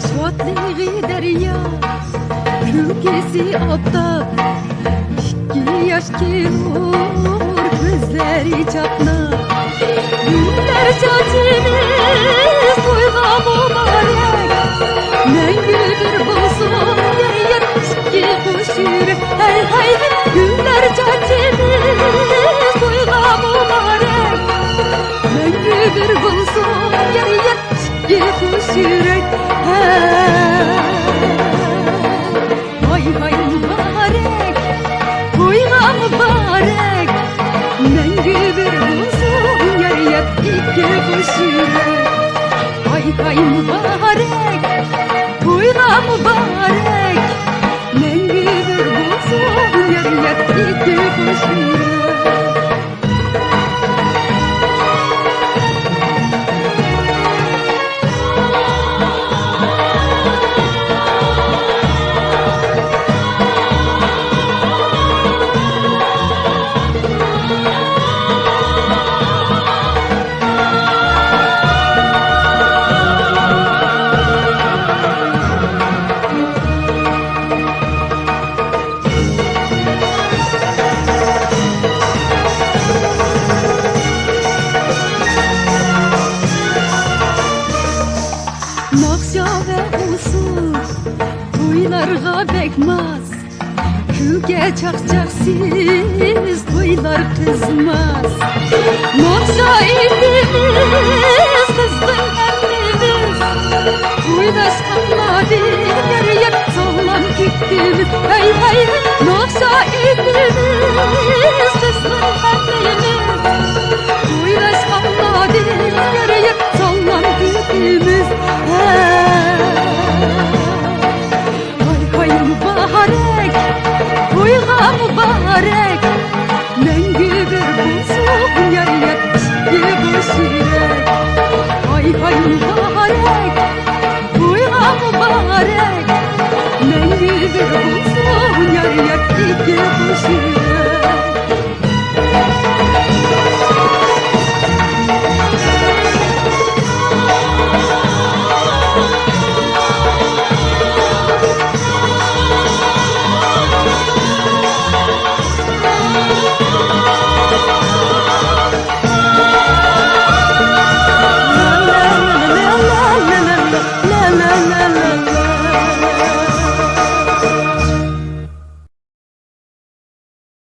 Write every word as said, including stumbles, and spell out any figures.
شادلىقى دەريا، كۈلكىسى ئاپتاپ، ئىككى ياش كېلۇر كۆزلىرى چاقناپ. گۈللەر چاچىمىز تويغا مۇبارەك، مەڭگۈ بىر بولسۇن يار يار ئىككى قوش يۈرەك. ھەي ھەي، گۈللەر چاچىمىز تويغا مۇبارەك، مەڭگۈ بىر بولسۇن يار يار ئىككى قوش يۈرەك. ھەي. ھاي ھاي مۇبارەك، تويغا مۇبارەك، مەڭگۈ بىر بولسۇن يار يار ئىككى قوش يۈرەك. ھاي ھاي مۇبارەك، تويغا مۇبارەك، مەڭگۈ بىر بولسۇن يار يار ئىككى قوش يۈرەك. ناخشا ۋە ئۇسسۇل تويلارغا بەك ماس، كۈلكە چاقچاقسىز تويلار قىزماس. ناخشا ئېيتىمىز قىزغىن ھەممىمىز، تويداشقانلاردىن يار يار سالام كۈتىمىز. ھەي ھەي، ناخشا ئېيتىمىز قىزغىن ھەممىمىز، تويداشقانلاردىن يار يار سالام كۈتىمىز. ھەي. ھاي ھاي مۇبارەك، تويغا مۇبارەك، مەڭگۈ بىر بولسۇن يار يار ئىككى قوش يۈرەك. ھاي ھاي مۇبارەك، تويغا مۇبارەك، مەڭگۈ بىر بولسۇن يار يار ئىككى قوش يۈرەك.